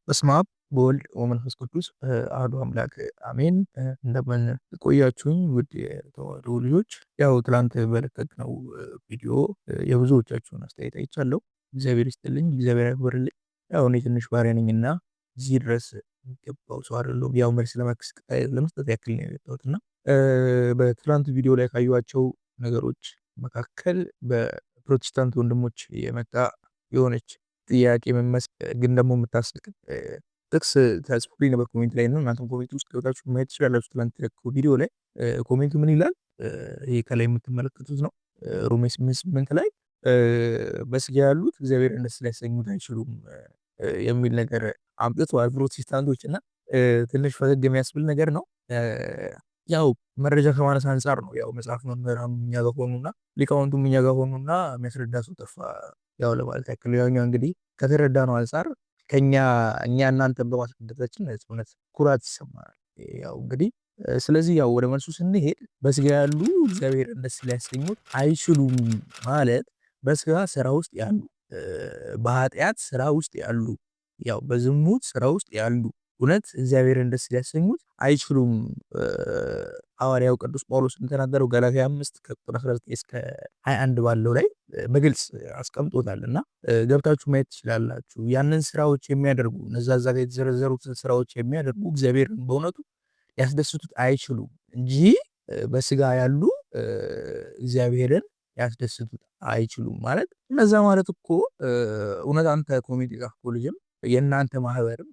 በስመ አብ በወልድ ወመንፈስ ቅዱስ አሐዱ አምላክ አሜን። እንደምን ቆያችሁኝ ውድ የተዋሕዶ ልጆች? ያው ትላንት በለቀቅነው ቪዲዮ የብዙዎቻችሁን አስተያየት አይቻለሁ። እግዚአብሔር ይስጥልኝ፣ እግዚአብሔር ያክብርልኝ። ያው እኔ ትንሽ ባሪያ ነኝና እዚህ ድረስ የሚገባው ሰው አይደለሁም። ያው መልስ ለመስጠት ያክል ነው የወጣሁት እና በትላንት ቪዲዮ ላይ ካዩዋቸው ነገሮች መካከል በፕሮቴስታንት ወንድሞች የመጣ የሆነች ጥያቄ መመስ ግን ደግሞ የምታስቅ ጥቅስ ተጽፎልኝ ነበር comment ላይ ነው። እናንተም comment ውስጥ ገብታችሁ ማየት ትችላላችሁ። ትላንት የተለቀቀው ቪዲዮ ላይ comment ኡ ምን ይላል? ይሄ ከላይ የምትመለከቱት ነው። ሮሜ 8:8 ላይ በስጋ ያሉት እግዚአብሔርን ደስ ሊያሰኙት አይችሉም የሚል ነገር አምጥተዋል ፕሮቴስታንቶች እና ትንሽ ፈገግ የሚያስብል ነገር ነው። ያው መረጃ ከማነስ አንፃር ነው። ያው መጽሐፍ መምህራኑ እኛ ጋር ሆኑና ሊቃውንቱም እኛ ጋር ሆኑና የሚያስረዳ ሰው ጠፋ። ያው ለማለት ያክል ያው እኛ እንግዲህ ከተረዳነው አንፃር ከኛ እኛ እናንተን በማስረዳታችን እውነት ኩራት ይሰማናል። ያው እንግዲህ ስለዚህ ያው ወደ መልሱ ስንሄድ በስጋ ያሉ እግዚአብሔርን ደስ ሊያሰኙት አይችሉም ማለት በስጋ ስራ ውስጥ ያሉ፣ በኃጢአት ስራ ውስጥ ያሉ፣ ያው በዝሙት ስራ ውስጥ ያሉ እውነት እግዚአብሔርን ደስ ሊያሰኙት አይችሉም። ሐዋርያው ቅዱስ ጳውሎስ እንደተናገረው ገላትያ 5 ከቁጥር 19 እስከ 21 ባለው ላይ በግልጽ አስቀምጦታል እና ገብታችሁ ማየት ትችላላችሁ። ያንን ስራዎች የሚያደርጉ እነዛ እዛ ጋር የተዘረዘሩትን ስራዎች የሚያደርጉ እግዚአብሔርን በእውነቱ ሊያስደስቱት አይችሉም እንጂ በስጋ ያሉ እግዚአብሔርን ያስደስቱት አይችሉም ማለት እነዛ ማለት እኮ እውነት አንተ ኮሜዲ ጻፍከው ልጅም የእናንተ ማህበርም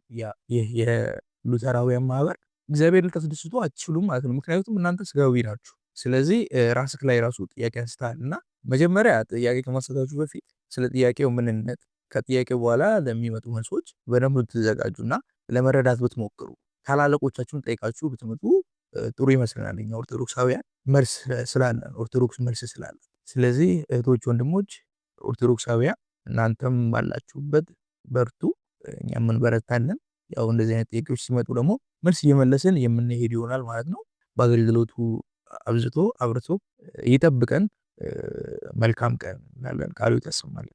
ይህ የሉተራውያን ማህበር እግዚአብሔርን ልታስደስቱ አትችሉም ማለት ነው። ምክንያቱም እናንተ ስጋዊ ናችሁ። ስለዚህ ራስክ ላይ ራሱ ጥያቄ አንስተሃል እና መጀመሪያ ጥያቄ ከማንሳታችሁ በፊት ስለ ጥያቄው ምንነት ከጥያቄው በኋላ ለሚመጡ መልሶች በደንብ ብትዘጋጁና ለመረዳት ብትሞክሩ ካላለቆቻችሁን ጠይቃችሁ ብትመጡ ጥሩ ይመስለናል። እኛ ኦርቶዶክሳውያን መልስ ስላለን፣ ኦርቶዶክስ መልስ ስላለን። ስለዚህ እህቶች፣ ወንድሞች ኦርቶዶክሳውያን እናንተም ባላችሁበት በርቱ፣ እኛም እንበረታለን። ያው እንደዚህ አይነት ጥያቄዎች ሲመጡ ደግሞ መልስ እየመለስን የምንሄድ ይሆናል ማለት ነው። በአገልግሎቱ አብዝቶ አብርቶ ይጠብቀን። መልካም ቀን እንላለን። ቃሉ ይተሰማል።